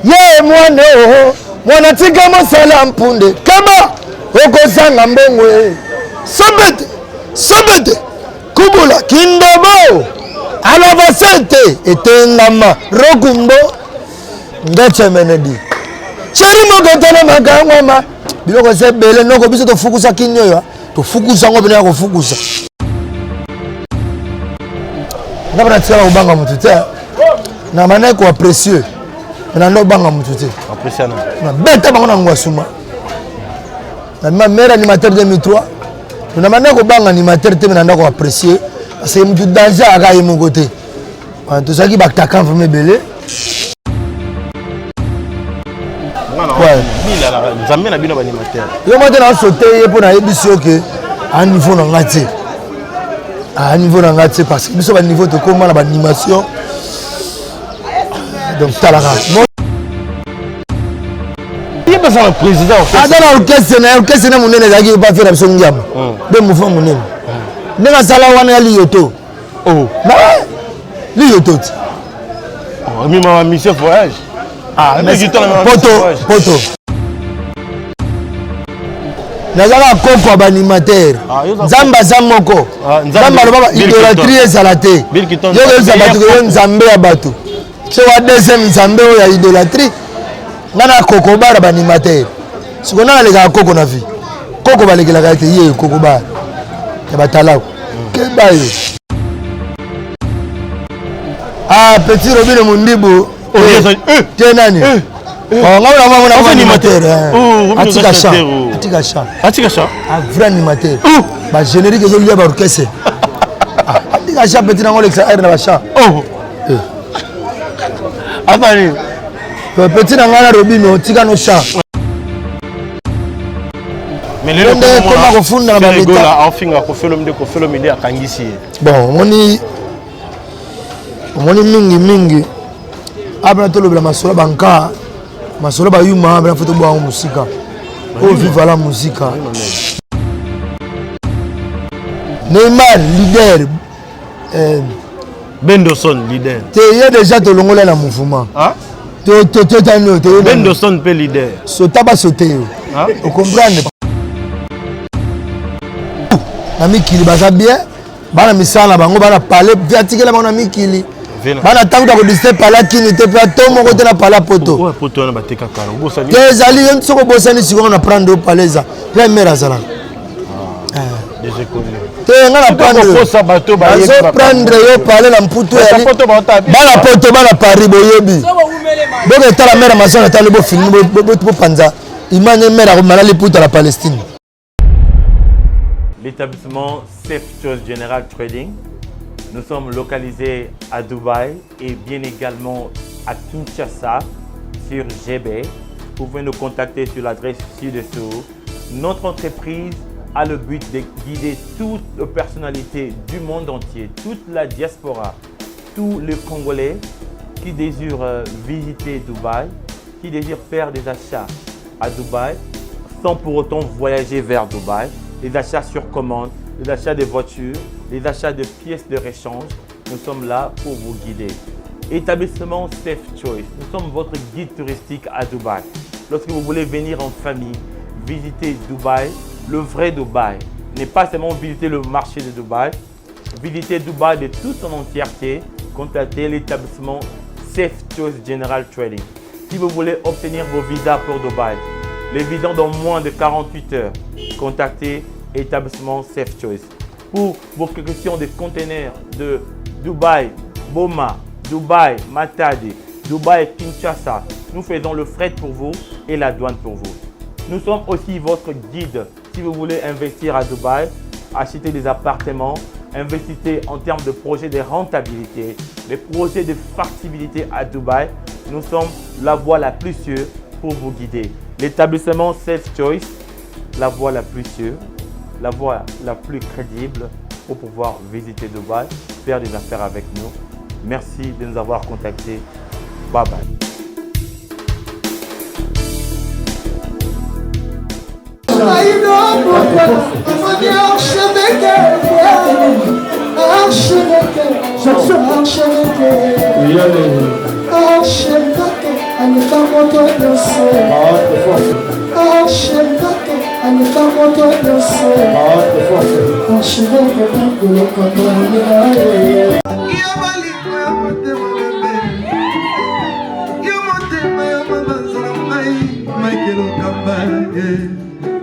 Ye mwana o mwana tika mosala mpunde kama okozanga mbongo e sobete sobete kubula kindobo alavasente etengama rokumbo ngechemenedi cheri moko telemaka ngwama biloko eza ebele noko biso tofukusa kini oyo tofukusa yango pene ya kofukusa nga mpe natikala kobanga motu te na bandaki koapprécieux me nanda obanga motu te nabeta bango na ngwasuma nabima maire animateur 2003 na bandaki kobanga animateur te me nanda koapprécier parce que motu danger aka ye moko te tozalaki bataka vraimen ebele. Nzambe na bino baanimateur. Yo moko te nasote ye mpo nayebisi yo ke a niveau na nga te, a niveau na nga te, parce que biso baniveau tokóma na baanimation. Donc talaka. Ye bazala président. Aza na orchestre na ye, orchestre na monene ezalaki bafe na biso ngiama nde mouvement monene ndenge asala wana ya liyoto. Oh. Liyoto ti. Mima mission voyage. Ah, poto poto nazalaka koko ya baanimateur. Nzambe aza moko. Nzambe aloba idolatrie ezala te. Yo koyebisa bato koyo nzambe ya bato so wa deuxième nzambe oyo ya idolatrie. Nga na koko bara baanimateur sikoyo nga nalekaka koko na vie, koko balekelaka ete ye koko bara ya batalako keba yo. Ah, petit Robino Mundibu te nani nga na animateur atika champ, atika champ. Atika champ. Un vrai animateur, ba générique ezolia ba orchestre. Atika champ, petit nango olekisa aire na ba champ. Afani. Petit na ngai na Robino, tika no champ. Mais lelo nde koma kofunda na baleta aofinga Koffi Olomide, Koffi Olomide akangisi ye. Bon, omoni, omoni mingi mingi abana tolobela masolo banka, masolo bayuma abana fo tobwango mosika oyo viva la muzika. Neymar leader. Bendoson leader. Te, ye déjà tolongola na mouvement. Ah? Totani oyo. Bendoson mpe leader. Sota basote yo ocomprendre na mikili baza bien, bana misala na bango, bana pale atikela bango na mikili, bana ntango ta kodistre pale akini te mpe ato moko te na pale poto. Poto wana batekaka. Te, ezali yo soki obosani sikoyo na prendre oyo pale eza plein mare azalaka te. Nga na prendre yo pale na mputu, bana poto, bana Paris, boyebi boke etala mare Amazon, atali bofilme, bopanza imane mare akomala liputa na Palestine. L'établissement Safe Choice General Trading. Nous sommes localisés à Dubaï et bien également à Kinshasa sur GB. Vous pouvez nous contacter sur l'adresse ci-dessous. Notre entreprise a le but de guider toutes les personnalités du monde entier, toute la diaspora, tous les Congolais qui désirent visiter Dubaï, qui désirent faire des achats à Dubaï sans pour autant voyager vers Dubaï, les achats sur commande, les achats de voitures, les achats de pièces de rechange. Nous sommes là pour vous guider. Établissement Safe Choice, nous sommes votre guide touristique à Dubaï. Lorsque vous voulez venir en famille, visiter Dubaï, le vrai Dubaï, n'est pas seulement visiter le marché de Dubaï, visiter Dubaï de toute son entièreté, contactez l'établissement Safe Choice General Trading. Si vous voulez obtenir vos visas pour Dubaï, les visas dans moins de 48 heures, contactez établissement Safe Choice. Pour vos questions de conteneurs de Dubaï, Boma, Dubaï, Matadi, Dubaï, Kinshasa, nous faisons le fret pour vous et la douane pour vous. Nous sommes aussi votre guide si vous voulez investir à Dubaï, acheter des appartements, investissez en termes de projets de rentabilité, des projets de factibilité à Dubaï. Nous sommes la voie la plus sûre pour vous guider. L'établissement Safe Choice, la voie la plus sûre, la voie la plus crédible pour pouvoir visiter Dubaï, faire des affaires avec nous. Merci de nous avoir contactés. Bye bye. Aleka moto nyonso Archevêque aleka moto nyonso Archevêque kolokoto ye. Yo motema ya mabanza na ngai Michael Okamba ye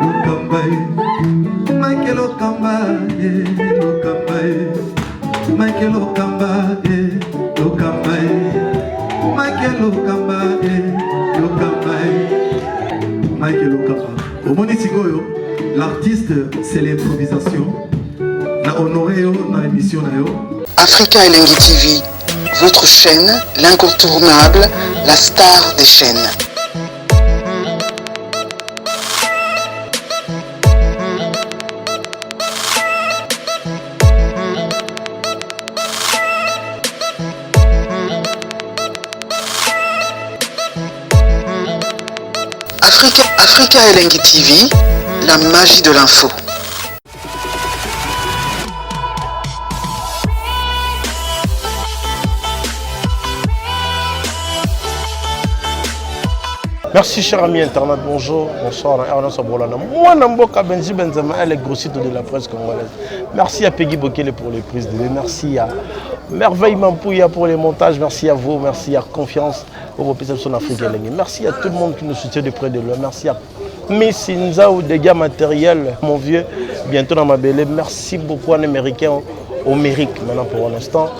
Okamba ye Michael Okamba ye Okamba ye Michael Okamba ye Okamba ye Michael Okamba ye Okamba ye Michael Okamba omoni sikoyo l'artiste c'est l'improvisation na honoré yo na émission na yo. Africa Elengi TV, votre chaîne, l'incontournable, la star des chaînes. Africa, Africa Elengi TV, la magie de l'info. Merci cher ami internaute, bonjour, bonsoir, Ernest Abolana. Moi, Namboka Benji Benzema, elle est grossiste de la presse congolaise. Merci à Peggy Bokele pour les prises de vue, merci à Merveille Mampouya pour les montages, merci à vous, merci à Confiance au Son Afrique Elengi. Merci à tout le monde qui nous soutient de près de loin, merci à Miss Nzao, dégâts matériels, mon vieux, bientôt dans ma belle. Merci beaucoup à un Américain au Mérique maintenant pour l'instant.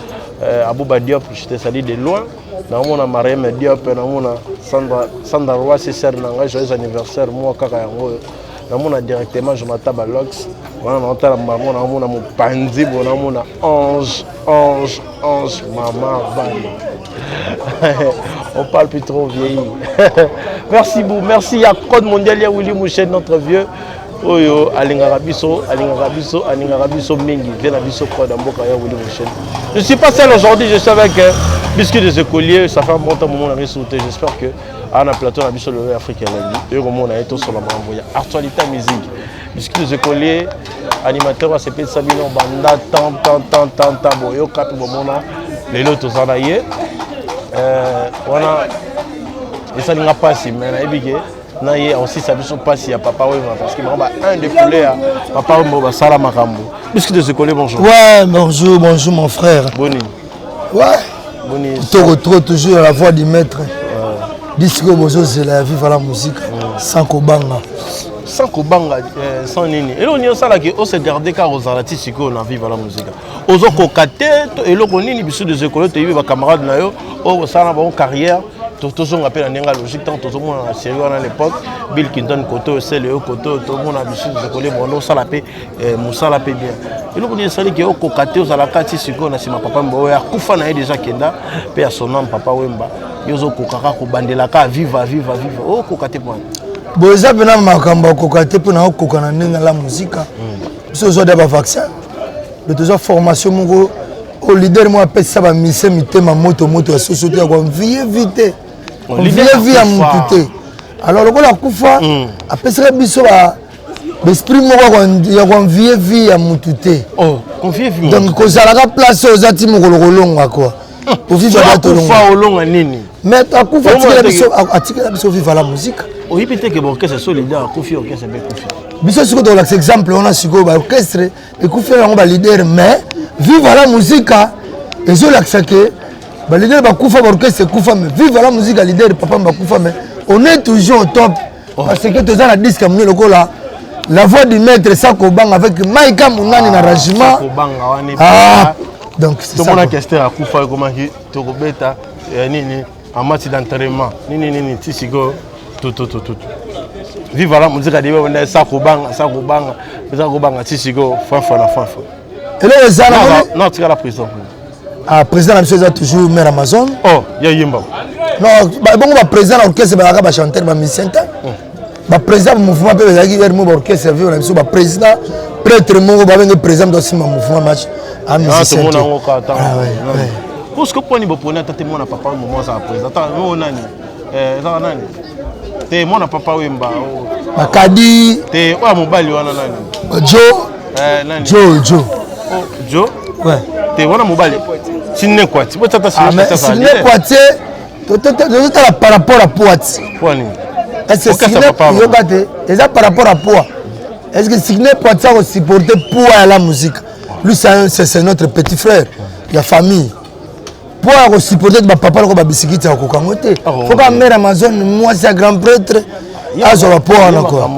Euh, Abouba Diop, je te salue de loin. Namona Mariam Diop, namona Sandra, Sandra Roy, c'est sœur nanga, joyeux anniversaire, moi kaka yango. Namona directement Jonathan Balox. Wana naotala bango namona mopanzi bo namona ange ange ange mama bana. On parle plus trop vieilli. Merci beaucoup. Merci à Code Mondial ya Willy Mouchet, notre vieux. oyo alingaka biso alingaka biso alingaka biso mingi vie na biso code ya mboka ya Willy Mouchet. Je suis pas seul aujourd'hui, je suis avec euh, Biscuit des écoliers, ça fait un bon temps moment na biso te. J'espère que à na plateau na biso le Afrique elengi. Toyo komona ye tosola makambo ya actualité ya musique. Biscuit des écoliers animateur asepelisa bino banda tant tant tant tant tant boyoka mpe bomona lelo toza na ye euh, wana esali nga mpasi me nayebi ke na ye aosisa biso mpasi ya papa wemba parce que bango ba un de poulet ya papa wemba basala makambo biscuit des écoliers bonjour. Ouais, bonjour, bonjour mon frère. Boni. Ouais. Boni. Toko trop toujours la voix du maître. Disco bozozela ya viva la musique sans kobanga. Sans kobanga euh, sans nini. Eloko nini osalaki ose garder kaka ozala ti sikoyo na viva la musique. Ozokoka te to eloko nini biso des écoles toyebi ba camarades na yo oyo osala na bango carrière tozonga mpe na ndenge ya logique ntango tozomona na série wana à l'époque Bill Clinton kote oyo sele yo kote oyo tomona biso des écoles bondo osala mpe eh, mosala mpe bien eloko nini esali ke okoka te ozalaka ti sikoyo na nsima papa mba oyo akufa na ye deja kenda mpe ya son ame papa wemba yo ozokoka kaka kobandelaka viva viva viva okoka te pwana boye eza mpena makambo akoka te mpona okoka na ndenge la mosika biso ozwa da bavaccin do tozwa formation moko oyo leader moko apesisa bamise mitema moto moto ya soso te ya koanvie vi te anvie vi ya motu te alors lokola akufa apesaka biso ba l'esprit moko ya koenvie vie ya mutu te oh, donc kozalaka place oyo oza ti mokolo kolonga kua ovivakufa olonga nini mais akufa atikela biso viva la musique oyebi te ke baorchestre so leader akufi orchestre mpe ekufi biso sikoyo tokolakisa exemple wana sikoyo baorchestre ekufi yango baleader mais viva la musique ezolakisa ke baleader bakufa baorchestre ekufa mais viva la musique leader papa bakufa mais on est toujours au top. Oh. Parce que toza na disque ya monene lokola la voix du maître sans kobanga avec Maïka Munani ah, na ragement. Kobanga wana. Ah, donc c'est ça. Tomona Kester akufa ekomaki tokobeta eh, nini en match d'entraînement nini nini ti sikoyo tutututu viva la muzika dibe wenda sa kobanga sa kobanga sa kobanga ti sikoyo fanfa na fanfa eloko eza na non tikala président Ah, président na biso eza toujours mère Amazon. Oh, ya yemba. Non, bongo ba président na orchestre bazalaka ba chanteur ba musicien te. Ba président mouvement mpe bazalaki heure moko ba orchestre vivo na biso ba président prêtre moko babenge président moto asimba mouvement match a musicien te. Tomona yango kaka ntango. Parce que poni boponi ata te mwana papa momo azala président ata oyo nani ezaka nani te mwana papa wemba bakadi te oyo mobali wana nani jo nani jo jo jo ouais te wana mobali sine kwati botata sine kwati. Tozotala par rapport à poids ti. Est-ce que yoka te eza par rapport à poids? Est-ce que Sidney Poitier akosupporte poids ya la musique? Lui, c'est notre petit frère ya famille. Poids ya kosupporte bapapa loko babisikiti akoka yango te. Faut ka mère Amazon, mwasi ya grand prêtre, azwa bapoids wana quoi.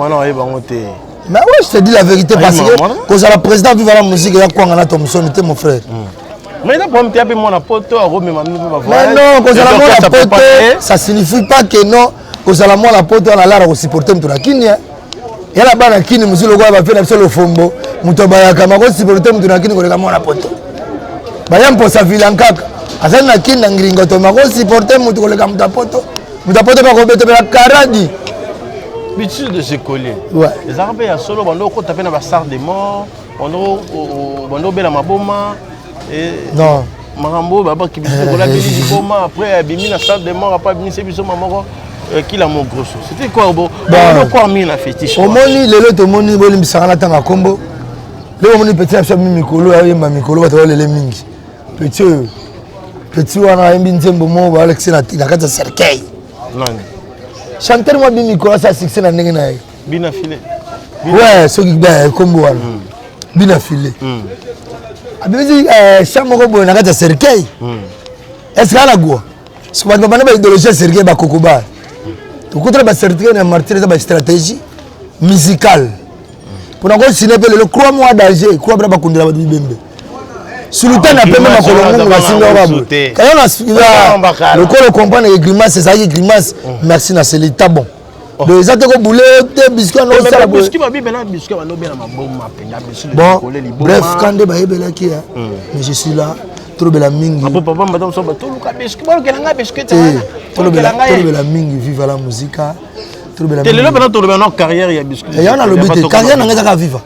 Mais oui, je te dis la vérité, parce que kozala président Viva la musique ya kwanga na Thomson te, mon frère. Mais eza problème te, ape mwana poto akomema mpe. Mais non, kozala mwana poto, ça signifie pas que non, kozala mwana poto wana lara kosupporte moto na kini. Yala bana kini mosusu lokola bafe na biso lofombo, moto abayaka makosupporte moto na kini koleka mwana poto. Baya mposa vilankaka azali na kini na ngiringoto, makosupporte moto koleka moto ya poto. Moto ya poto mpe akobetobela karadi. Bitude de se coller ezalaka mpe ya solo. Bando okota mpe na basar de mort, bando obela maboma. Non. Makambo oyo babaki biso kolabeli liboma, après abimi na salle de mort, après abimisi biso ma moko kila mo grosso. C'était quoi? Bo quoi mingi na fétiche? Omoni lelo tomoni, bolimbisaka na ntanga nkombo. Lelo omoni petit na biso abimi mikolo, ayemba mikolo, bato balele mingi. Petit oyo, petit wana ayembi nzembo moko balekisi na kati ya cercueil. Nani? Chanteur mwa bimi mikolo, asala succès na ndenge na ye. Bina file. Ouais, soki nkombo wana bina file, abimisi champ moko boye na kati ya cercueil. Est ce que ala gwa soki bato babanda baidéologie ya cercueil, bakoko ba tokutana bacercueil na martyr, eza bastratégie musicale mpona kosine mpe lelo. Croix moi danger, croix bana bakundela bato bibembe sultan na pembe, makolo ngungu, basimbi yango baboye kayo na lokolo. Comprendre ke grimace ezalaki grimace. Merci na selita. Bon, donc eza te kobule te, biscuit wana osala. Bon, bref, quand nde bayebelaki, mais je suis là, tolobela mingi, tolobela mingi Viva la Musica. Lelo mpena tolobela na carrière ya biscuit. Yango nalobi te, carrière nanga ezaka Viva.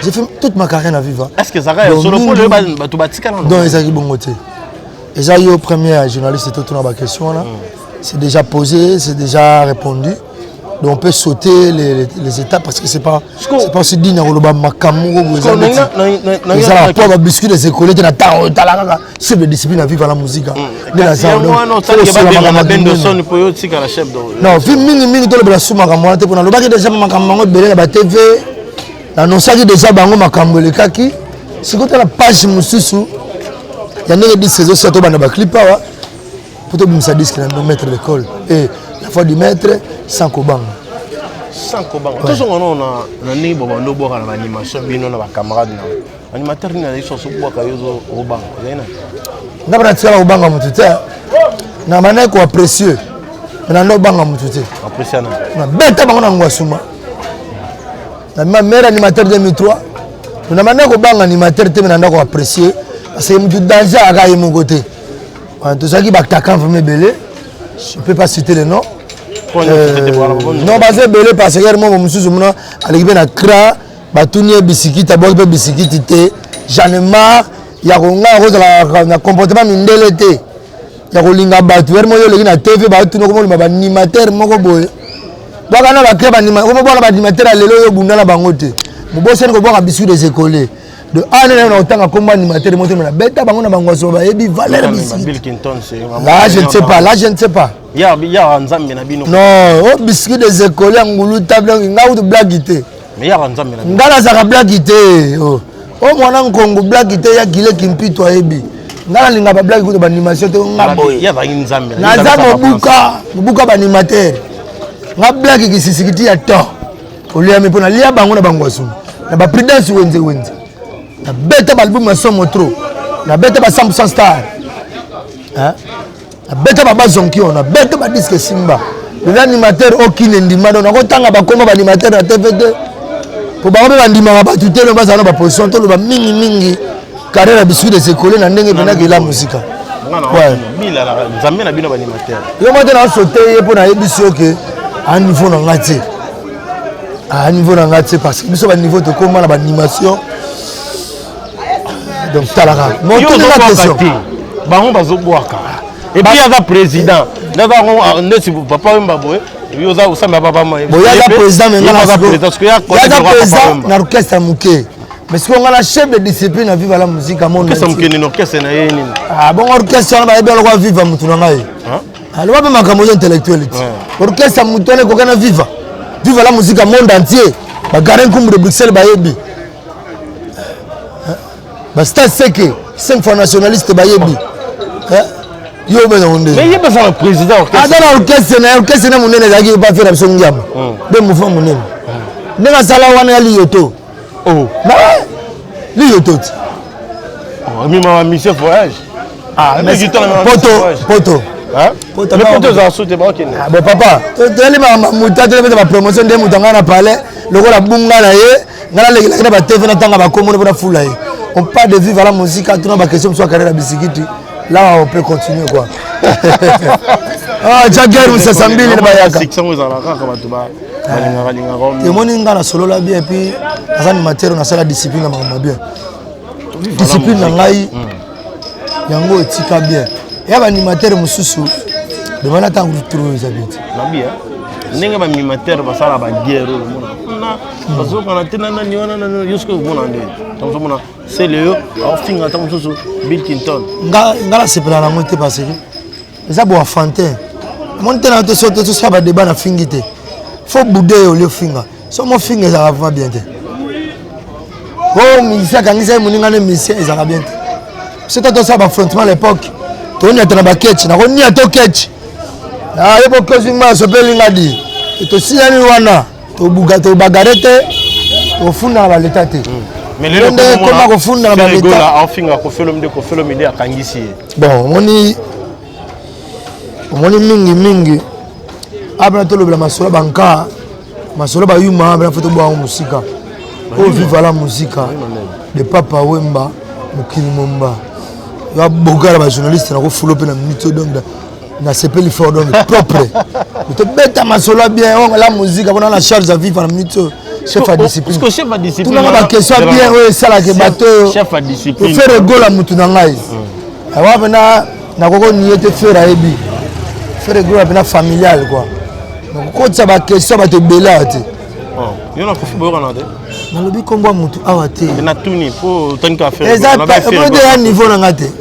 J'ai fait toute ma carrière na Viva. Est ce que ezaka ya solo mpo lelo bato batikala? Donc ezalaki bongo te. Eza yo premier journaliste totuna baquestion wana. C'est déjà posé, c'est déjà répondu, donc on peut sauter les étapes parce que c'est pas aussi digne ya koloba makambo moko boye. Eza na po babiscuit des écoliers te. Na ntango otala kaka chef de discipline na Viva la Musica nde naza. Non, vi mingimingi tolobela su makambo wana te, mpo nalobaki déjà makambo yango ebele na batv, nanosaki déjà bango makambo elekaki. Sikoyo tala page mosusu ya ndenge disque ezosia. Tobanda baclip awa po tobimisa disque na no maître l'école et la foi du maître sans kobanga. Sans kobanga. Tozonga nano na ndenge bobanda obwaka na baanimation, bino na bacamarade na animateur. Nini azali soso obwaka yo obanga? Ozali na Nga mpe natikala kobanga motu te. Na bandaki koapprécier, me nanda obanga motu te. Apprécier na Nabeta bango na ngwasuma na meilleur animateur 2003. Na bandaki kobanga animateur te, me nanda koapprécier parce que motu danger aka ye moko te. Tozalaki bataka vraiment ebele, je peux pas citer le nom. Non, baza ebele parce que moko mosusu mona aleki mpe na cra, batuni ye bisikiti, abwaki mpe bisikiti te. J'en ai marre ya konga kozala na comportement mindele te, ya kolinga bato. Ere moko oleki na TV, batuni okomolima baanimateur moko boye, bwaka na bacre, komobwaka baanimateur ya lelo oyo obunda na bango te. Mobosani kobwaka biscuit des écoliers de ane na otanga kombo animateur moko te, na beta bango na bango so bayebi valeur biscuit. Là, je ne sais pas, là, je ne sais pas. Ya nzambe na bino. Non, o biscuit des écoliers ya ngulu table, nga kutu blague te. Nga nazalaka blague te. O mwana nkongo, blague te. Ya gile kimpito ayebi nga nalinga bablague kutu baanimation te. Nga boye naza mobuka mobuka baanimateur. Nga blague kisisikiti ya to oliami mpo nalia bango na bango asumu na baprudence wenze wenze. Nabeta baalbum ya somo trop, nabeta ba 100 star, nabeta babazonki oyo, nabeta badisque esimba. Lelo animateur okine ndima, donc nakotanga bakoma baanimateur na TV te, po bango mpe bandimaka bato te. No bazala na baposition. Toloba mingimingi carrière ya biscuit des écoliers na ndenge mpendaki ela mosika. Nzambe na bino baanimateur. Yo moko te nasote ye mpo nayebisi yo ke a niveau na nga te, a niveau na nga te, parce que biso baniveau tokóma na baanimation. Donc talaka motuninga question. Bango bazobwaka et puis aza président ndaza ndeti papa Wemba boye, oza osambela papa. Boye aza président, me nga aza président na orchestre ya moke, mais sikoyo nga na chef de discipline na Viva la Musique. Amona orchestre na ye nini? Ah bongo, orchestre wana bayebi aloko Viva mutu na ngai. Aloba mpe makambo oza intellectuel ti. Orchestre moto wana ekoka na Viva. Viva la musique monde entier. Ba Garin Nkumbu de Bruxelles bayebi. Ba Star Seke, 5 fois nationaliste bayebi. Yo obenga ngo ndenge. Mais ye baza président orchestre. Aza na orchestre na orchestre na monene ezalaki ba faire biso ngiama. Be mouvement monene. Ndenge asala wana ya liyoto. Oh. Ba liyoto ti. Oh, mima mission voyage. Ah, mais poto poto. Hein? Poto mais poto za soute ba okende. Ah, bon papa, toyali ba muta toyali ba promotion nde muta nga na palais lokola bunga na ye nga nalekelaki na ba TV natanga ba kombo mpona fula ye. On parle de vivre la musique, tuna ba question mosusu ya carrière ya bisikiti. Là on peut continuer quoi. Ah, Jagger Musasa mbili na bayaka. Succès ezalaka kaka bato ba balingaka lingaka. Emoni nga nasolola bien et puis naza animateur nasala discipline na makambo bien. Discipline na ngai yango etika bien. Ya ba animateur mosusu demande ata trop eza bien te. Nabi ndenge ba animateur basala ba guerre oyo omona kuna bazokana te na nani wana yo soki omona nde omona sele yo aofinga ata mosusu Bill Clinton. Nga nasepela nango te parce que eza bo enfantin. Omoni te na te so tosala ba débat na fingi te. Faut bouder olie ofinga. So mofinga ezalaka vraiment bien te. Oh musicien akangisa ye moninga ne musicien ezalaka bien te. Soki tosala ba affrontement à l'époque toniata na baketch nakoniata oketch ye bokozwi maso mpe elinga di tosilani wana tobuga tobagare te tofunda na baleta te nde ekoma kofunda na baleta aofinga Koffi Olomide Koffi Olomide akangisi ye bon omoni omoni mingi mingi abana tolobela masolo banka masolo bayuma abana fo tobwango mosika oyo viva la musica de Papa Wemba mokili momba yo abogala bajournaliste nakofulo mpe na minute oyo donc nasepeli fort donc propre tobeta masolo ya bien oyo la musique mpona na charge ya viva na minute oyo chef ya discipline tunanga baquestion ya bien oyo esalaka bato oyo Ferre Gola motu na ngai awa mpena nakoko nie te Ferre ayebi Ferre Gola mpena familial quoi nakokotisa baquestion bato ebele awa te yo na Koffi boyokana te nalobi nkombo ya motu awa te natuni po otanika eza ya niveau na ngai te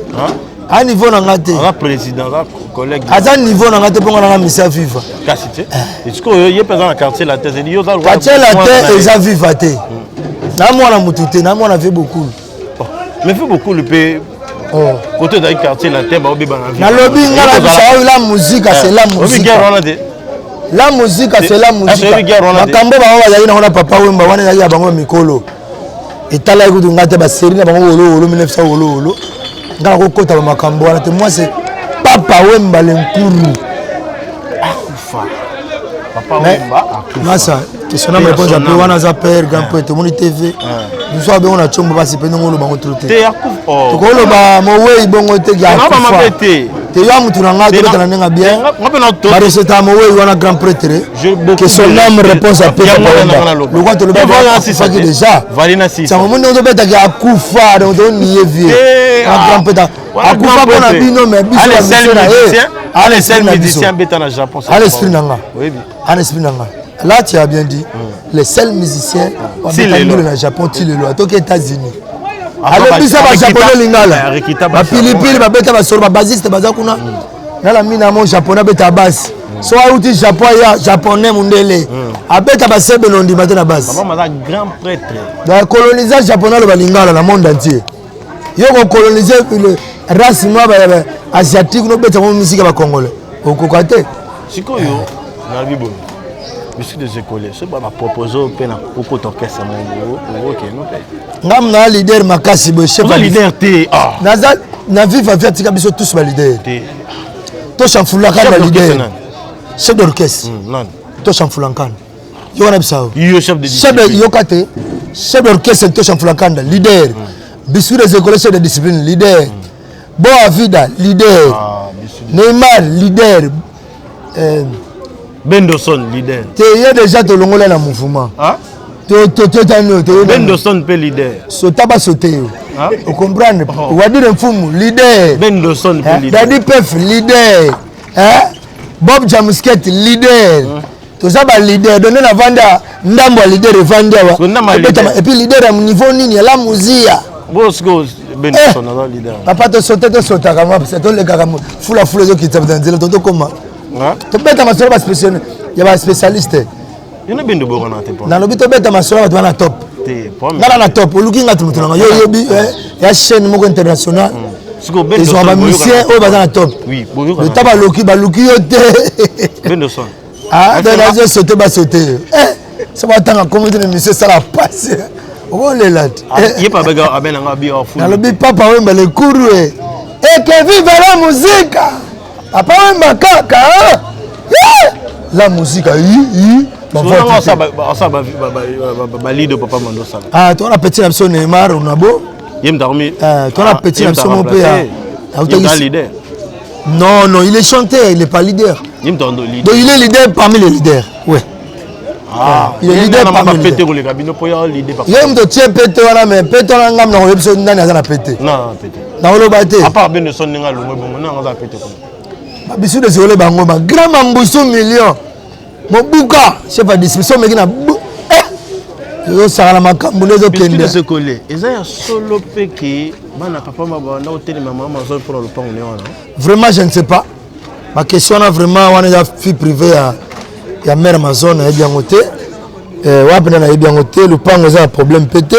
a niveau na nga te aza président aza collègue aza niveau na nga te mpo nga nanga misia viva kasi te sikoyo ye mpe aza na quartier latin c'est yo oza quartier latin eza viva te na mwana motu te na mwana vie bokulu mais vie bokulu mpe kote ezalaki quartier latin baobeba na vie nalobi nga na bisa oyo la musique c'est la musique wana te la musique c'est la musique makambo bango bazalaki nango na Papa Wemba wana ezalaki ya bango ya mikolo etalaki kutu ngai te basérie na bango wolowolo 1900 wolowolo ngai nakokota bamakambo wana te moi c'est Papa Wemba le nkuru akufa Papa Wemba akufa masa question na réponse ape wana aza père grand prêtre omoni tv biso abengo na tiombo basi mpe ndenge oloba ngo tro te tokoloba mowei bongo te akufa te yo mutu na ngai tobetana ndenge bien bareseta mowei wana grand prêtre que son âme repose à paix Papa Wemba lokwa toloba akufaki déjà sango omoni ndenge tobetaki akufa donc tonie vie grand prêtre akufa mpo na bino mais biso babiso na ye ala esprit na nga ana esprit na nga là tu as bien dit les seuls musiciens babeta ndule na Japon ti lelo atoki États-Unis alobisa bajaponais lingala bapilipili babeta basolo babasiste baza kuna nala mina mo japonais abeta basi so auti Japon ya japonais mundele abeta basebe na ondima te na basi grand colonisa japonais aloba lingala na monde entier yo kocolonise race mwa asiatique nobeta mo misika bacongolais okoka te sikoyo nalobi boye biso des écoliers soki bapropose mpe na okota orchestre moko okende mpe ngam na leader makasi boye chef leader te naza na viva vi atika biso tous baleader te toshamfulaka na leader chef d'orchestre toshamfulankana yo wana bisa yo chef de yoka te chef d'orchestre toshamfulankanda leader bisu des écoliers chef de discipline leader Boa Vida leader Neymar leader Bendoson leader te ye déjà tolongola na mouvement totani Bendoson mpe leader sota basote yo ocomprendre wadire mfumu leader Bendoson mpe leader Dadi Pef leader Bob Jamusket leader toza baleader donde navandi ndambo ya leader evandi awa et puis leader ya niveau nini ya la muzia papa tosote tosotaka mwa tolekaka fulafula ezokita na nzela totokoma. Tobeta masolo ya baspécialiste. Nalobi tobeta masolo ya bato wana top. Ngana na top, oluki nga moto nanga yo oyebi eh, ya chaîne moko internationale hmm. ezwaka bamusicien oyo baza na top. Leta baloki baluki yo te. Ah, donc nazo sauter ba sauter. Eh, so batanga kombo te na émission esala pasi. Okolela te. Ah, ye pa bega abena nga bi ofu. Nalobi Papa Wemba le kuru e. Et que vive la musique. Papa Wemba kaka. Hein? Eh! La musique yi yi. Balido papa mando sala. Ah, toi na petit na biso Neymar Onabo. Ye mtarmi. Eh, toi na ah, petit na biso mo pe ya. Leader. Non, non, il est chanteur, il n'est pas leader. Donc il est leader parmi les leaders. Ouais. Ah, il est leader parmi les leaders. Ye moto tie pete wana mais pete wana ngam na koyebi so nani aza na pete. Non, pete. Na oloba te. À part bino son ninga longwe bongo nanga aza pete kuna. Ba bisu de zole bango ba grand mambusu million. Mobuka chef ya distribution omeki na eh! ezosakana makambo nde ezokende. Eza ya solo pe ke bana papa mabanda otelema mama azoi mpona lopango ne wana. Vraiment je ne sais pas. Ba question wana vraiment wana eza fille privée ya ya mère Amazon nayebi yango te. Eh, wapi nde nayebi yango te lopango eza na problème mpe te.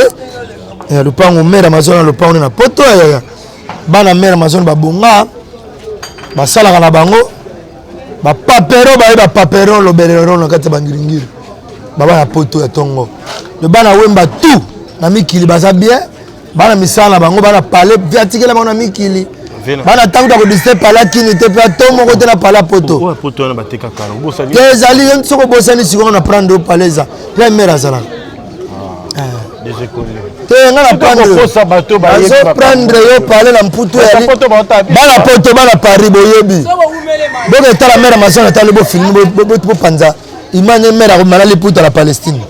Eh, lopango mère Amazon na lopango nde na poto ya ya bana mère Amazon babonga basalaka na bango bapapero baye bapapero lobelero na kati ya bangiringiri baba ya poto ya tongo le bana wemba tout na mikili baza bien bana misala na bango bana pale atikela bango na mikili bana ntango ya kodistre pale akini te mpe ato moko te na pale ya poto te ezali yo soki obosani sikoyo na prendre yo pale eza mpe mere azalaka ah, te nga na prendre yo pale na mputu bana poto bana paris boyebi boke etala mere amazon atali bofilme bopanza imane mere akomala liputa na palestine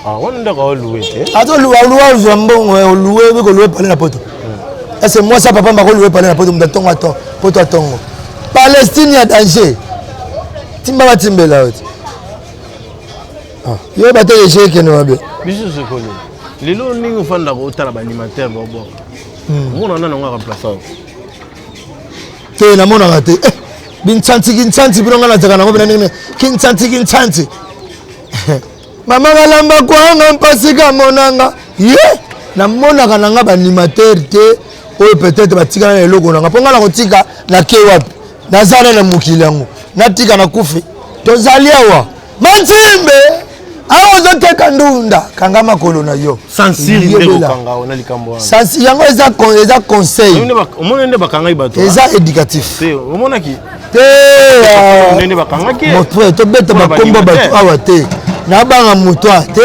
Ah, wana ndako oluwe te. Azo luwa luwa ozwa mbongo eh, oluwe biko luwe pale na poto. Hmm. Ese mwasi ya papa mbako luwe pale na poto mutu atongo atongo poto atongo. Palestine ya danger. Timba batimbela yo. Ah, yo bate eche kende mabe. Biso sokolo. Lelo ndenge ofandaka otala ba animateur babwaka. Hmm. Omona nani yango remplaçant. Te namonaka te. Eh, bintsanti kintsanti bino nga nazalaka nango bina ndenge kintsanti kintsanti. Mama kalamba kwanga mpasi kamonanga ye namonaka na nga baanimateur te oyo peut-être batikala na eloko na nga mpo nga nakotika na ke wapi naza na na mokili yango natika na kufi tozali awa manzimbe awa ozoteka ndunda kanga makolo na yo yango eza conseil eza éducatif te ah, tobeta bakombo bato awa te nabanga moto a te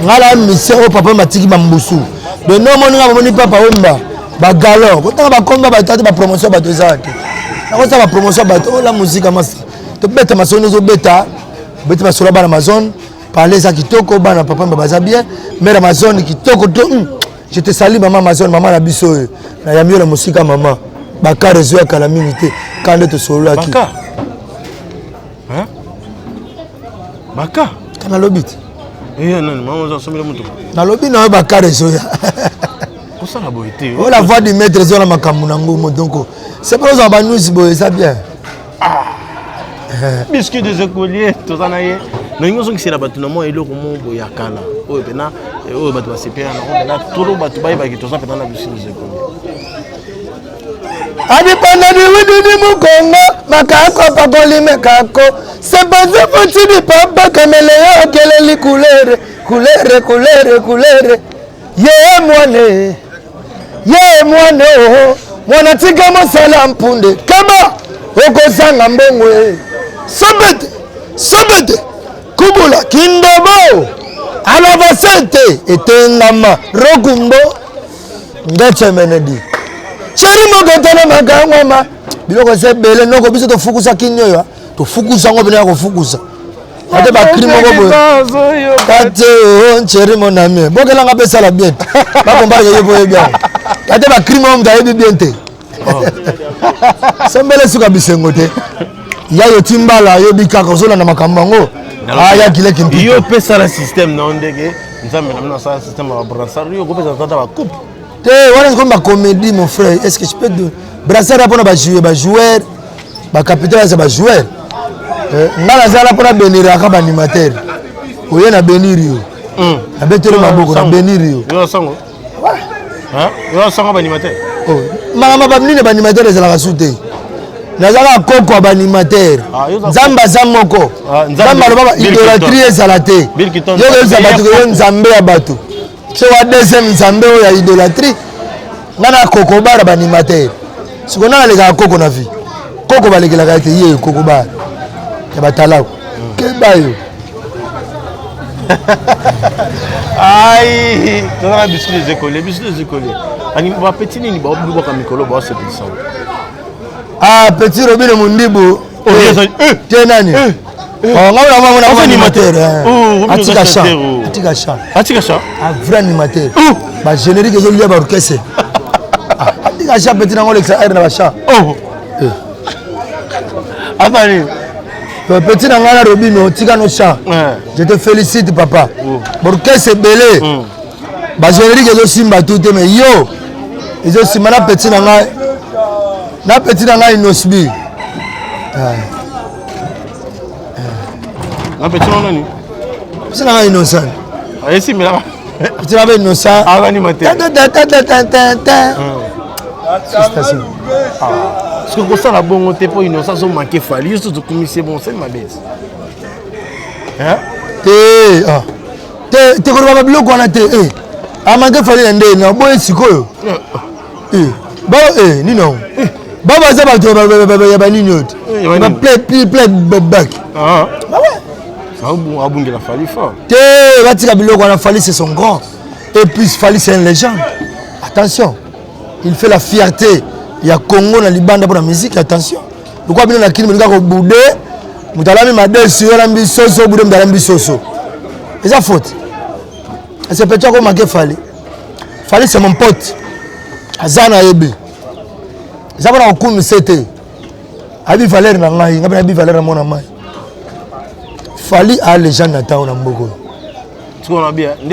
ngai na mission oyo papa matiki bambusu de no omoni nga bomoni papa wemba bagalon kotanga bakombo bato ate bapromotion bato eza te nakosala bapromotion bato oyo la mosika masa tobeta masolo ezobeta beti masolo ya bana amazone parle eza kitoko bana papa mba baza bien mare amazone kitoko to hmm. Je te salue maman Amazon, maman na biso oyo. Na yambi yo na mosika maman. Bakar ezo ya kala mingi te. Kande tosololaki. Baka. Hein? Baka. Kana lobi te. Eh nani maman ozo sombela mutuka. Nalobi na yo bakar ezo ya. Kosala boye te. Oh la voix du maître ezo na makambo na ngumo donc c'est pas ozwa ba news boye eza bien. Ah. Biscuit des écoliers toza na ye nalingi ozongisela bato na mwa eloko moko boye ya kala oyo mpena eh, oyo bato basepela nango mpena tolo bato bayebaki toza mpena na biscuit des écoliers adipanda diwididi mukongo makako pakolime kako sepaze fotidi papa kameleyo akeleli kulere kulere kulere kulere ye mwane ye mwana o mwana tika mosala mpunde kama okozanga mbongo e sobete sobete kubula kindobo alavasente etengama rokumbo ngechemenedi cheri moko tala makangwama biloko eza ebele noko biso tofukusa kini oyo tofukusa yango pene ya kofukusa ate bakri moko boye tate o nceri mon ami bokelanga mpe esala bien te bakombareke ye mpo oyebi yango ate bakri moko moto ayebi bien te oh. sombele suka bisengo te ya yo timbala ayebi kaka ozolanda makambo yango aya kileki mpi yo opesala système na yo ndenge nzambe na bino asala système ya babrassard yo okopesa tata bacoupe te wana ekomi bacomédie mon frère est ce que je peux brassard ya mpona bajoueur bajoueur bacapitaine aza bajoueur Eh, nga nazala mpo na beniraka baanimateur oye na benir yo hmm. nabeteli maboko na benir yo oh, makambo banini baanimateur ezalaka su te nazalaka koko ya baanimateur ah, nzambe aza moko ah, nzambe aloba idolatrie ezala te yo koyebisa bato yo nzambe ya bato so wa deuxième nzambe oyo ya idolatrie nga na kokobara baanimateur sikoyo nanga alekaka koko na vie koko balekelaka ete ye kokobara ya batalaku keba yo ai toza na biso des écoliers biso des écoliers bapeti nini babwaka mikolo baosepelisa ah petit robino mundibu oh, eh, eh. te nani eh. Oh, nga na mwana mwana animateur oh, atika chant atika chant atika chant un vrai animateur ba générique ezo lia ba orchestre ah, atika chant petit nango lekisa air na ba chant oh afani petit na ngai na robino tika no chant je te félicite papa orchestre ebele mm. ba générique ezosimba tout te mais yo ezosimba na petit na ngai na petit na ngai inosbi ah. Na petit na nani? Petit na ngai innocent. Esimbelaka. Petit na ngai innocent. Akanima te. Félicitations. Soki kosala bongo te mpo innocent azomanke fali yo soki tokumisi ye bongo osali mabe te ah. te te koloba babiloko wana te eh. amanke fali na ndenge na boye sikoyo eh. Ba eh nini yango eh. Ba baza bato ya banini oyo te eh, ba play play back. Ah. Abungela Fally fort. Te batika biloko wana Fally c'est son grand. Et puis Fally c'est une légende. Attention. Il fait la fierté ya Congo na libanda pour la musique attention. Lokwa bino na kini bolinga ko bude moto alami madesu yo alambi soso bude moto alambi soso. Eza faute. Ese petit ako manquer Fally. Fally c'est mon pote. Aza na yebi. Eza pona kokumisa te. Ayebi valeur na ngai, ngai mpe nayebi valeur na mwana mai. Fally a légende na ntango na mboka oyo.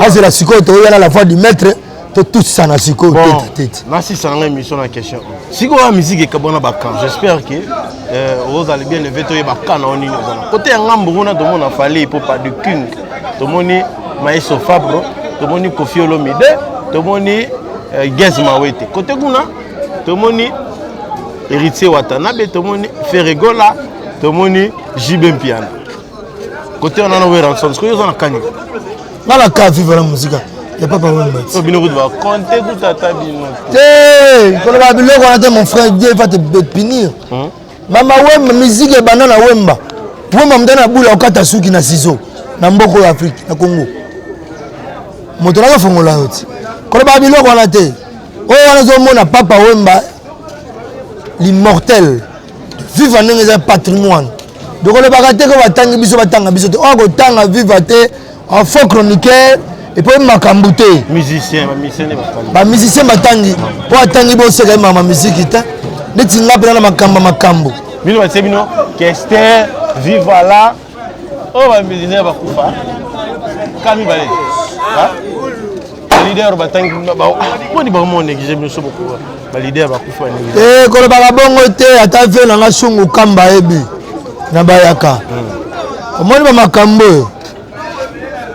Azela sikoyo toya na la voix du maître totusana sikoyo tete tete. Nasisa na ngai émission na question. Sikoyo ya musique ekabwana ba camp. J'espère que euh, ozala bien levé toyeba camp na yo nini ozala. Côté ya ngambo kuna tomona Fally Ipupa du King. Tomoni Maestro Fabro, tomoni Koffi Olomide, tomoni euh, Gaz Mawete. Côté kuna tomoni Héritier Watanabe, tomoni Ferre Gola, tomoni JB Mpiana. Côté wana na Werrason, sikoyo oza na kani? Nga na ka viva la musica ya papa Wemba. So bino kutu ba compter kutu ata bino. Te, koloba biloko wana te mon frère, Dieu va te punir. Hmm? Mama Wemba, musique ebanda na Wemba. Wemba moto na bula okata suki na ciseau na mboka oyo Afrique, na Congo. Moto naka fongola yo ti. Koloba biloko wana te. Oyo wana ozomona papa Wemba l'immortel. Viva ndenge eza patrimoine. Donc olobaka te ko batangi biso batanga biso te. Oyo akotanga viva te en faux chroniqueur et puis makambo te. Musicien, ba musicien batangi. Ba musicien batangi. Po atangi boseka ye mama musique te. Neti nga mpenza na makambo makambo. Bino batie bino Kester, viva la. Oyo ba musicien bakufa. Kami bale. Leader batangi boni bango néglige biso beaucoup. Ba leader bakufa néglige. Eh kolobaka bongo te ata vie na nga sungu kamba ayebi na bayaka. Omoni ba makambo oyo.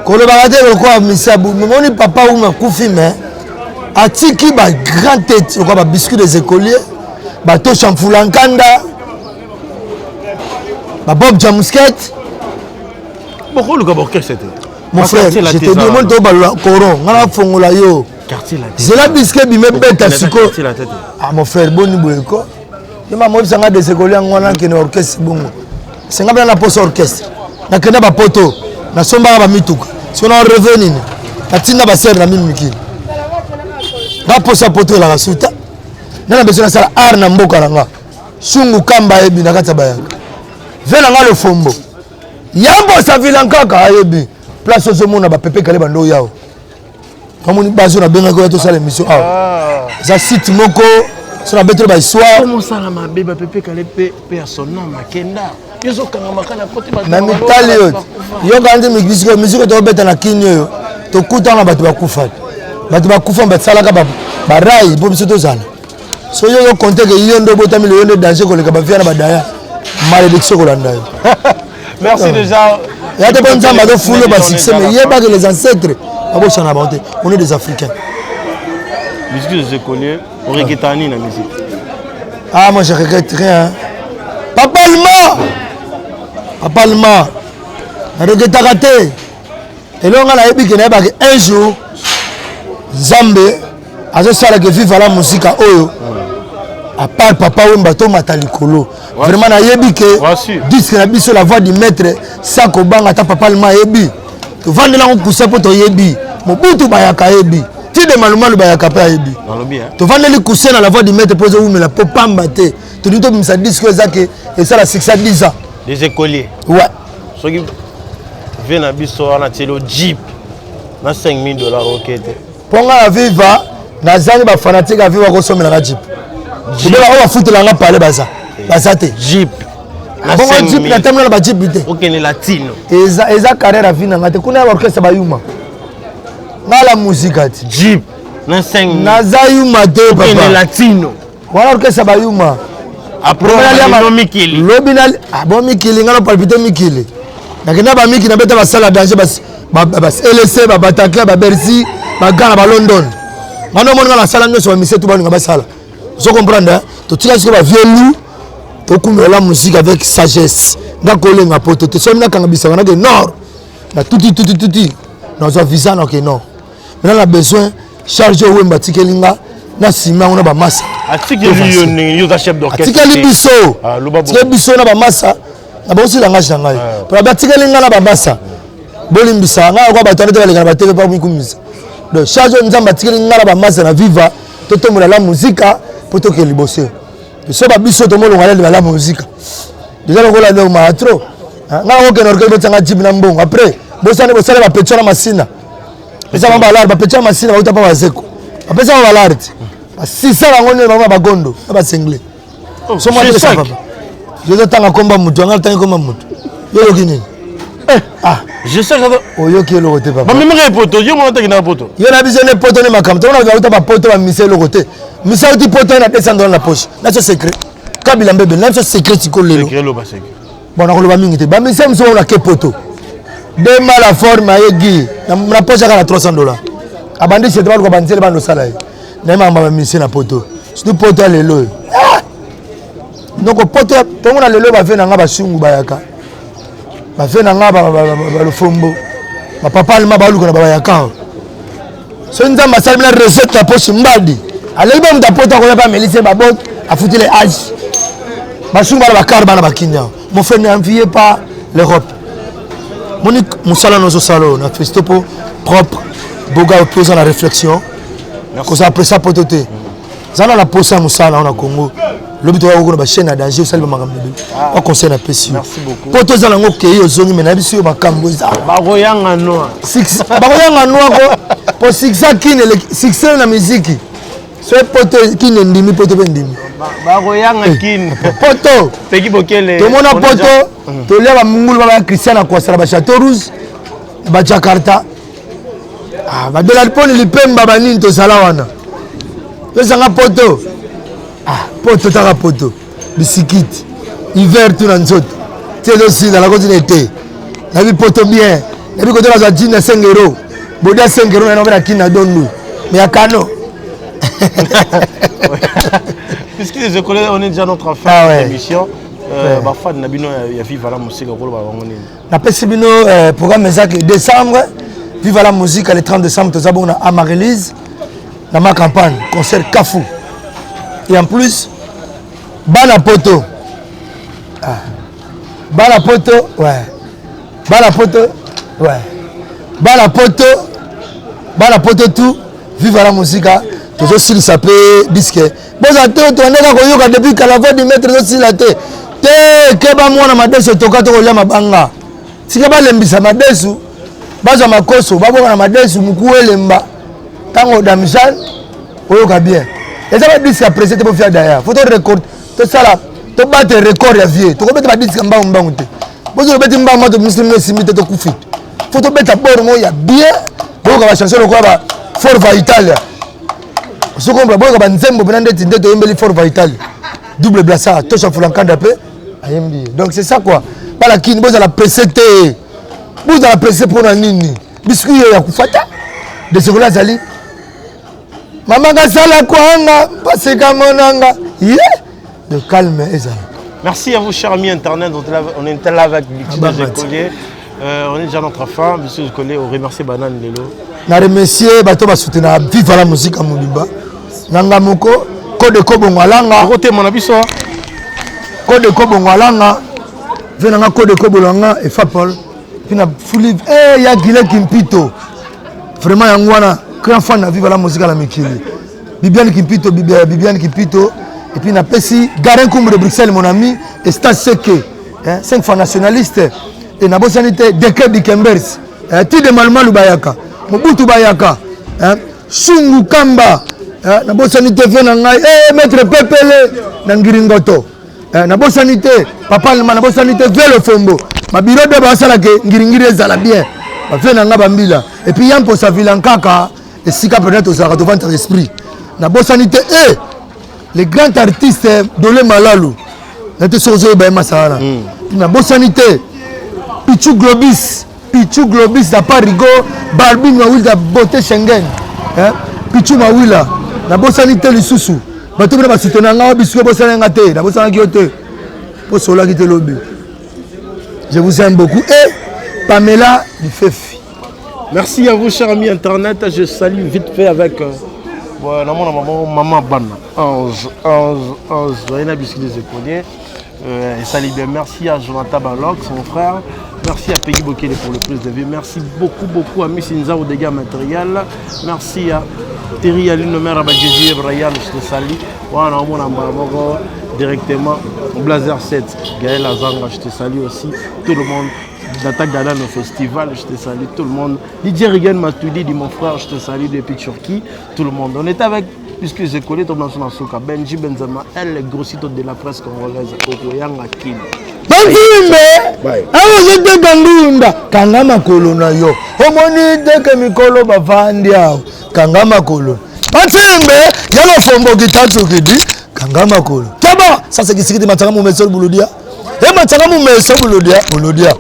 Kolobaka te lokola misabu omoni papa Wuma akufi mais atiki ba grand tête lokola ba biscuit des écoliers ba tosha mfula nkanda ba Bob Jamusket. Bokoluka ba orchestre te. Mon frère, je te dis, omoni tobalola coron nga nafongola yo zela biscuit ebima ebeta sikoyo. Ah mon frère, boni boye ko ye mama oyebisa nga des écoliers yango wana nakende orchestre bongo senga mpena na posa orchestre nakenda bapoto nasombaka bamituka soki na reve nini natinda basere na mimi mikili nga posa poto elaka suta nga na besoin nasala art na mboka na nga sungu kamba ayebi na kati ya bayaka ve na nga lofombo yambo savila nkaka ayebi place ozomona bapepe kale bando yao amoni base oyo nabengaki oya tosala émission awa ah. eza site moko so nabeteli bahistoire mosala mabe bapepe kale mpe mpe ya son nom akenda na mitali oyo yoka nde misiko misiko tokobeta na kini oyo tokutana na bato bakufa bato bakufa basalaka barai mpo biso tozala so yo ozokonte ke yo nde obotami leyo nde danger koleka bavia na badaya malédiction kolanda yo. Merci déjà. Ya te mpo Nzambe azofulo ba succès, mais yebaka les ancêtres babosana bango te. On est des Africains. Musique des écoliers, oregretaka nini na musique? Ah, moi je regrette rien. Papa allemand, papa allemand, naregretaka te. Eloko nga nayebi ke nayebaka un jour Nzambe azosala ke viva la muzika oyo, à part Papa Wemba, tomata likolo. Vraiment nayebi ke disque na biso La Voix du Maître, sa kobanga ata papa allemand ayebi, tovandela yango kusa mpo toyebi Mobutu bayaka, ayebi tide malumalu bayaka mpe ayebi. Tovandeli kusa na La Voix du Maître mpo ezowumela, mpo pamba te tolingi tobimisa disque oyo eza ke esala succès 10 ans. Des écoliers. Ouais. Soki ve na biso wana tielo jeep na 5000 $, oke te? Mpo nga na Viva nazangi bafanatike ya Viva kosomelanga jeep obe bango bafutelanga pale, baza baza te. Jeep. Bongo jeep natambola na bajeep te. Okende latino. Eza carrière ya vie na nga te. Kuna ya baorchestre bayuma, nga la musika ti. Jeep na 5. Naza yuma te. Okende papa latino. Wana orchestre bayuma. Mikili. Lobi na bo mikili, nga na palpite mikili, nakenda bamikili, nabeta basala danger, baLC, baBataclan, baBercy, baGana, baLondon. Nga nde omoni nga nasala nyonso, bamise tu balinga basala. Ozo comprendre? Totika sikoyo bavieux loup, tokumela musique avec sagesse. Nga kolenga poto te. Soki nakanga bisaka, nake nord na tuti tuti tuti, nazwa visa, nake nord. Maintenant na besoin charge oyo Wemba atikeli nga na nsima yango na bamasa. Atikeli yo ndenge yo oza chef d'orchestre? Atikeli biso. Ah, loba. Atikeli biso na bamasa na bosi langage na ngai mpo batikeli ngai na bamasa. Bolimbisa ngai kwa bato wana te, baleka na batv mpo mikumisa. Donc charge oyo Nzambe atikeli ngai na bamasa na Viva, totombola la muzika mpo tokende liboso. So babiso tomolonga leli bala muzika deja lokola ndeko maa trop. Ngai nakokende orchestre, botianga jipe na mbongo, après bosani bosala bapetio na masina, eza bango balare bapetio ya masina, bauta mpa bazeko, bapesa bango balare te, basisa bango nini, bango na bagondo na basengle. So mwa telesa papa, yozotanga komba motu anga, otangi komba motu, yo oyoki nini? Ah, oyoki eloko te papa. Bamemaka ye poto, yo mona takendaka poto. Yo na biso nde poto nde makambo tomona bato bauta bapoto, bamisa eloko te. Misa auti poto ye na 200 $ na poche na biso secret kabila mbebe na biso secret sikoyo lelo. Secret, loba secret. Bon, nakoloba mingi te. Bamisa mosusu oyo nake poto dema la forme aye gi na poche aka na 300 $, abandi sete baluka banzele bando osala ye naye makambo ya bamisie na poto, surtout poto ya lelo oyo. Ah! Donc poto ntongo na lelo, bave na nga basungu bayaka, bave na nga balofombo, bapapa alema baluka na babayaka. Soki Nzambe asali na recette na poche, mbadi aleki mpe moto apoto akoya mpe amelisi babot, afutile age, basungu bana bakar bana bakinya. Mon frère, n'enviez pas l'Europe. Moni mosala nozosala oyo na festo mpo propre boga mpe oza na réflexion kozala presa poto te. Zala na posa ya mosala na Congo. Lobi toya kokona bachaîne ya danger, osali bamakambo ebele. Wa conseil napesi yo, po toza nango okei ozongi, me nayebi si yo makambo eza. Bakoyanga noa. Bakoyanga noa ko po succès kini, succès na miziki so poto kini endimi, poto mpe endimi. Bakoyanga kini. Poto. Peki Bokele. Tomona poto, tolia bamungulu baba Christian na kwasala bachateau rouge, bajakarta, badola mponi lipemba banini tozala wana, tozanga poto. Poto taka poto bisikiti hiver tu na nzoto ti ezosila nakoti na ete nayebi poto bien, nayebi kote nazwa jine ya 5 euro, bodi ya 5 euro na na kini na dondu me ya kano. Puisque les écoles, on est déjà notre fin Ah ouais. de l'émission. Bafan na bino ya Viva la Musique, koloba bango nini? Napesi bino programme ezaki décembre, Viva la Musique, le 30 décembre toza bongo na Amarelise na ma campagne, concert kafu. Et en plus bana poto, ah. Bana poto, ouais, bana poto, ouais, bana poto, bana poto tout, Viva la Musique tozosilisa mpe disque. Boza te, tondeka koyoka depuis kala Voix du Maître ezosila te te. Keba mwana madesu etoka to kolia mabanga. Tika balembisa madesu, bazwa makoso baboka na madesu moku elemba ntango damjan oyoka bien. Eza badisque ya presse te, bofia daya fo to record, tosala tobate record ya vie. Tokobeta badisque ya mbangu mbangu te. Bozo lobeti mbangu mato muslim esimbi te, tokufi. Fo tobeta bor moko ya bien, boyoka bachanson lokola ba Forva Italia. Ozokombla, boyoka banzembo mpena ndeti nde toyembeli Forva Italia, double blassa tosha fulankanda mpe ayembi ye. Donc c'est ça quoi. Bala kini bozala presse te. Bozala presse mpo na nini? Biscuit yo ya kufa te. Desekolo azali mama kasala kwanga paseka monanga ye de calme ezala. Merci à vous, chers amis internet. On est là avec Bixi des écoliers. On est déjà à notre fin. Monsieur Écolier, on remercie Banane Lelo. Na remercier bato basoutenaka Viva la musique ya mobimba na nga moko kode kobongo alanga okotema na biso kode kobongo alanga ve na nga kode kobolo nga efa paul puis na fuli eh, ya gile kimpito vraiment yango wana grand fan na Viva la musique na mikili Bibiane Kimpito Bibiane Kimpito et puis napesi Garin Kumbu de Bruxelles mon ami et Stas Seke hein, cinq fois nationaliste et nabosani te Deke Dikembers eh, Tide Malumalu bayaka Mobutu bayaka hein, Sungu Kamba eh, nabosani te ve na ngai eh, maître Pepele na Ngiringoto eh, nabosani te papa alema nabosani te velo fombo babiro de basalaka ngiringiri ezala bien bave na ngai bambila et puis yamposa vila nkaka esika mpenza tozalaka tovandisaka esprit nabosani te e le grand artiste dole malalu na te soki ozoyeba ye masa wana nabosani te pichu globis pichu globis na parigo barbine mawila beauté schengen eh? pichu mawila nabosani te lisusu bato bino basutena nga bisika obosani nga te nabosanaki yo te mpo solaki te lobi je vous aime beaucoup et pamela lifefi. Merci à vous, chers amis internet. Je salue vite fait avec euh, maman, maman Bana. 11, 11, 11. des écoliers. Et salut bien. Merci à Jonathan Balox, mon frère. Merci à Peggy Bokele pour le prise de vue. Merci beaucoup, beaucoup à Miss Inza au dégâts matériels. Merci à Thierry Aline, le maire Abadjezi Brian, je te salue. Voilà, on directement. Blazer 7, Gaël Azanga, je te salue aussi. Tout le monde. L'attaque d'Alan au festival, je te salue tout le monde. DJ Regan Matoudi, dit mon frère, je te salue depuis Turquie. Tout le monde. On est avec, puisque j'ai collé ton nom Soka, Benji Benzema, elle, grossito de la presse congolaise, Okoyanga Kin. Banzimbe awa ozoteka ndunda kanga makolo na yo omoni teke mikolo bavandi awa kanga makolo banzimbe yalo fomboki tatsukidi kanga makolo taba sasa kisikiti matanga mumeso buludia emataka mumeso bolodia bolodia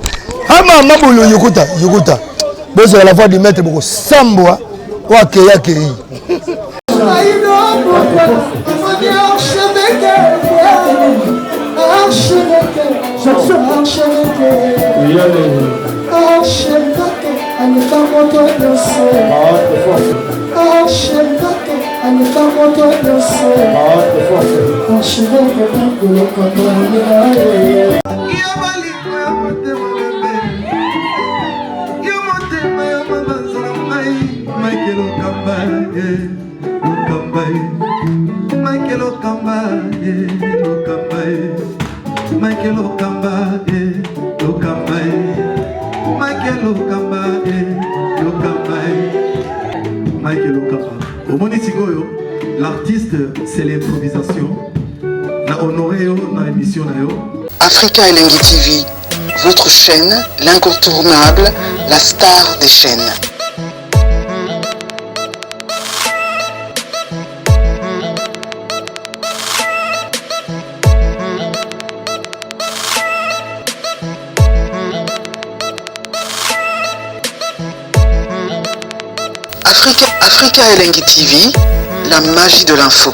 amama bolo yokuta yokuta bozala la voix du maître bokosambwa oyo akei akei. Omoni sikoyo l'artiste c'est l'improvisation na honoré yo na émission na yo. Africa Elengi TV, votre chaîne, l'incontournable, la star des chaînes. Africa, Africa Elengi TV, la magie de l'info.